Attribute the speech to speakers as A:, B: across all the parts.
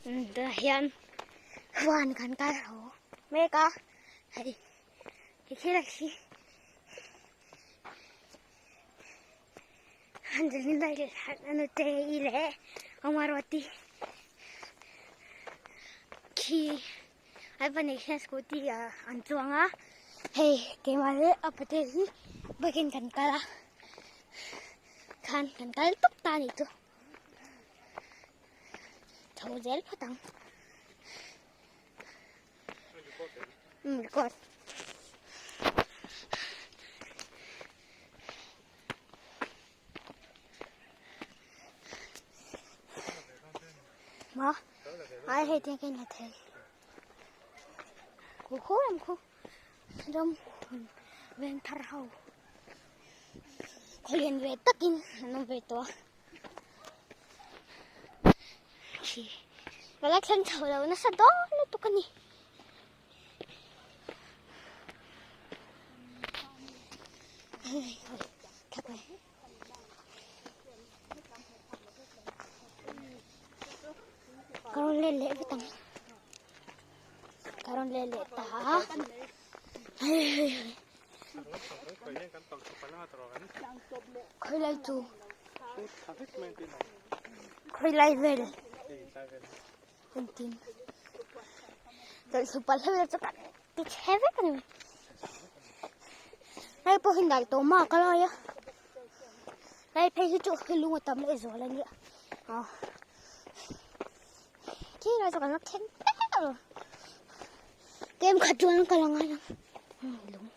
A: Tunah hian huan kan kal haw mek a, hei tikhir a khi Angelina leh Anutei leh Amarawati khi an pahnih hian scooty ah an chuang a, hei keimah leh a patel hi bike in kan kal a, khan kan kal tawp ta a nih chu. Chho zel phawt ang. Record. Ma, ai hei tiang cái này thei. Khu khu em khu. Ram veng thar ho. Khawlian ve takin an awm ve tawh a. Khi ka la thleng chho lo nasa dawn lutuk a ni. Ka rawn let leh vek ang. Ka rawn let leh ta a. Khawilai chu khawilai vel engtin tawlhsupa hleuh chu kan ti chhe vek a ni hei pawh hi nalh tawh mak a lai a lai phei hi chu lung a tam leh zual a nia aw khi lai chu kan la thleng vek a Kem khat chuan ka la ngai ang lung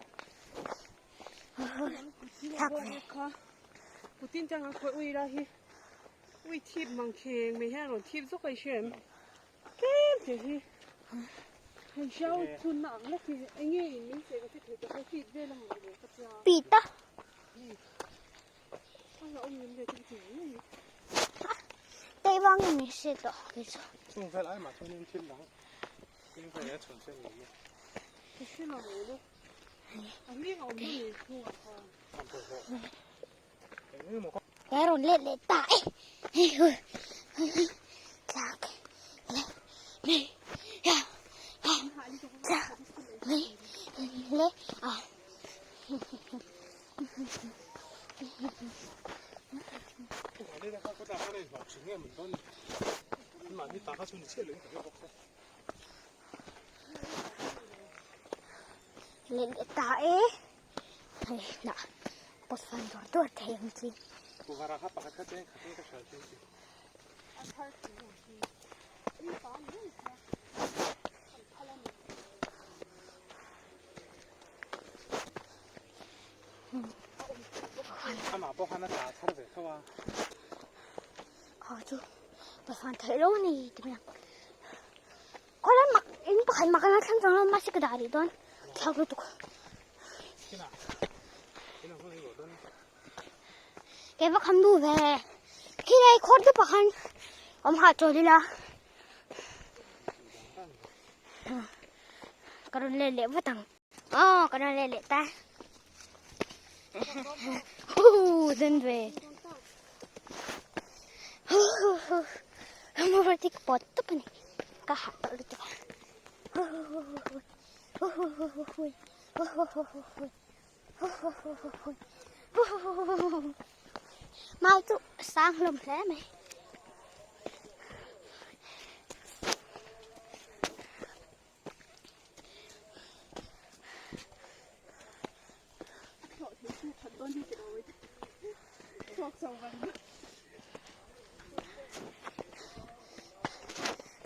A: thak ve.
B: Putin chang a khawi ui la hi ui thip mang kheng mai hian rawn thip zawk a i hria em tlem te hi hei hriau chhun na ang lek hi enge in min seh ka hre thei tawh lo hit vel a maw le ka tia
A: Pita
B: a la awm ngem le te ka ti mai mai.
A: Tei vang in min hre tawh kei chu.
C: Chung vel ai mah chuan in thil dang
A: Ka rawn let leh ta e tlak leh mai a tlak mai leh a. Leh leh ta e hei hnah pawt fan dawr dawr thei ang chi. Kha chu pawt fan theih lo a ni ti mai ang. Khawlai mak in pakhat mak an la thleng chang lo mahse ka dah rih dawn thlak lutuk. Kei va kham duh ve khilai khawr te pakhat awm hah chawl ila ka rawn let leh vat ang. Aw ka rawn let leh ta. Huu den ve. Huu pawt tawp a ni. Ka hah tawh lutuk a. Mau chu sang hlawm hle mai.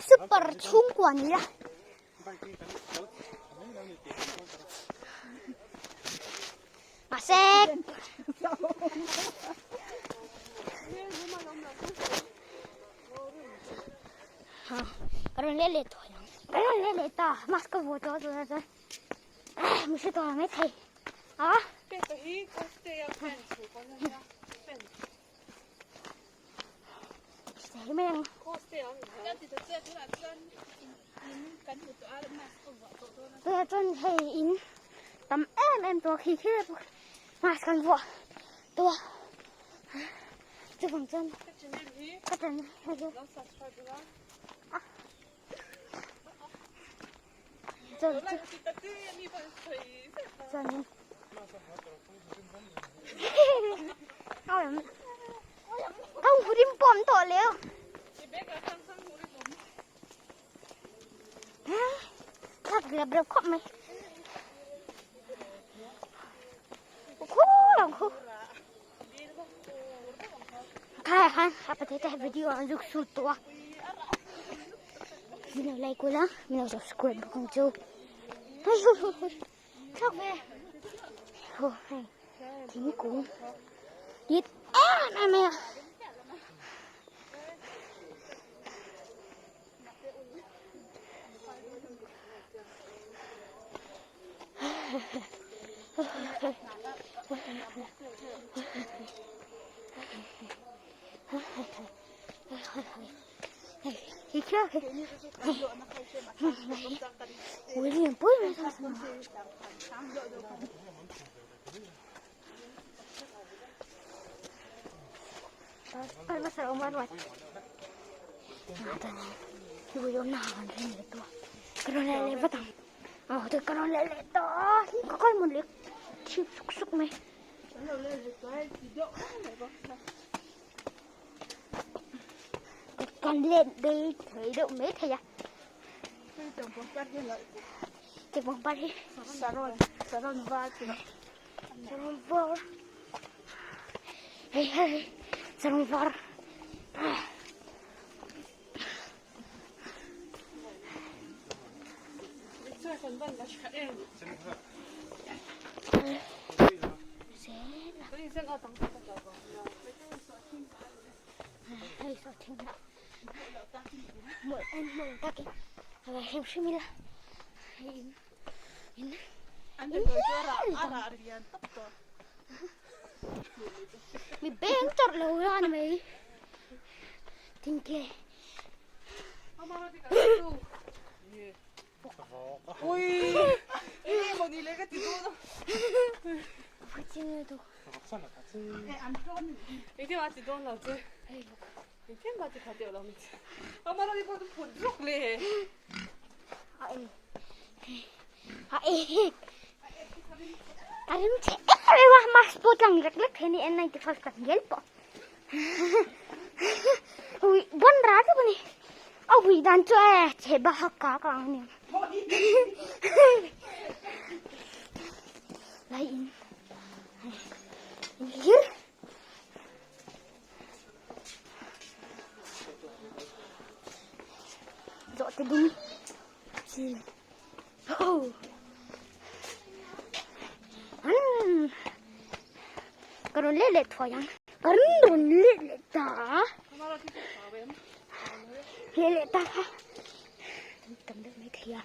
A: Super chhungkua ni la. Mahse Ha ka rawn let leh tawh ang. Ka rawn let leh ta mask ka vuah tawh a tunah chuan mi hre tawh ang mai thei a. Hei mai ang. Tunah chuan hei in tam em em tawh khi khi mask kan vuah tawh a. Chuvang chuan ka channel hi ka channel hi. Chuanin ka rim pawh awm tawh leu. Thak rep rep khawp mai. Khu lang khu. Khai khan a pathe te video an zuk shoot tawh a. Min lo like ula, min lo subscribe bawk ang chu. Hei hu hu hu. Thak ve. Ho hei. Thingkung. It em em mai a. Kan let đây thấy được mấy thầy à Chị bóng bắt đi
B: Saron saron var tih
A: Saron var Hei hei saron var Hei sawhthing lah mawlh en mawlh takin a va hrim hrim ila hei in in mi beng chawrh lo la ni mai thingke A rim che em em a mask pawh tlang lek lek thei a ni N 95 tak ngial pawh ui bawn ra deuh a ni a ui dan chu e chhe bak ka ka ang a ni lai in hlir. Zawhte dum chi ho an ka rawn leh leh thuai ang ka rawn leh leh ta leh leh ta kha tam deuh mai thei a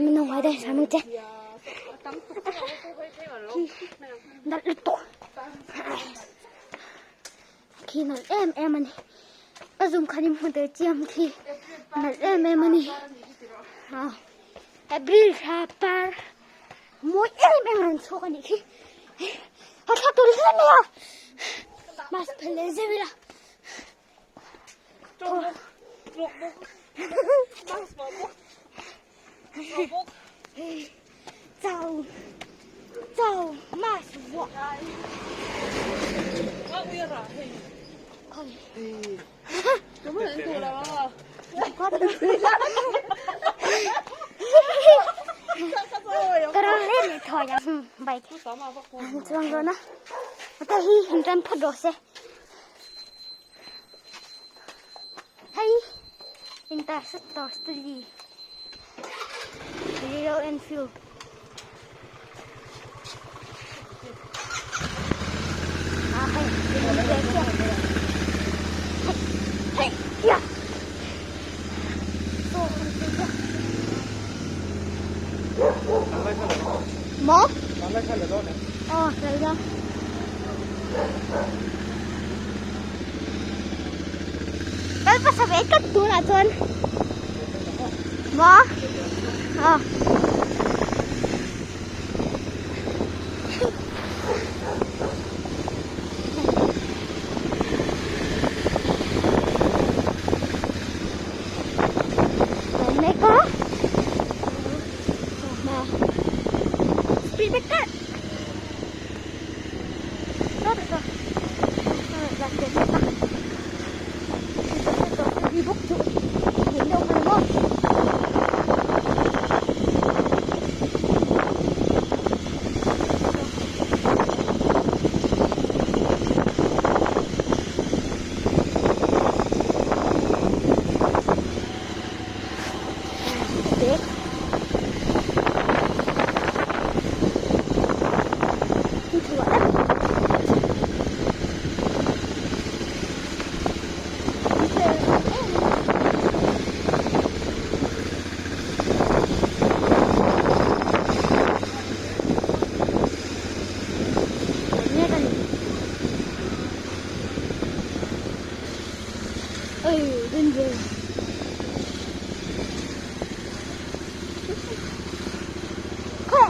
A: min lo ngai daih hram ang che nalh lutuk khi nalh em em a ni ka zoom khan i hmu tel chiam khi nalh em em a ni ah April thla par mawi em em rawn chhuak a nih khi a thla tur hle mai a mask phel leh zeuh ila Chau chau mask vuah Ka rawn let leh thuai ang bike an chuang dawn a heta hi in tan phawt rawh se hei interceptor study Royal Enfield ah hei hei ya maw aw hlei dawn Kal hmasa ve tlat tunah chuan maw aw mek a.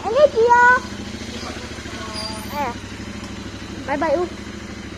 A: Enge tia? Eh. Bye bye u.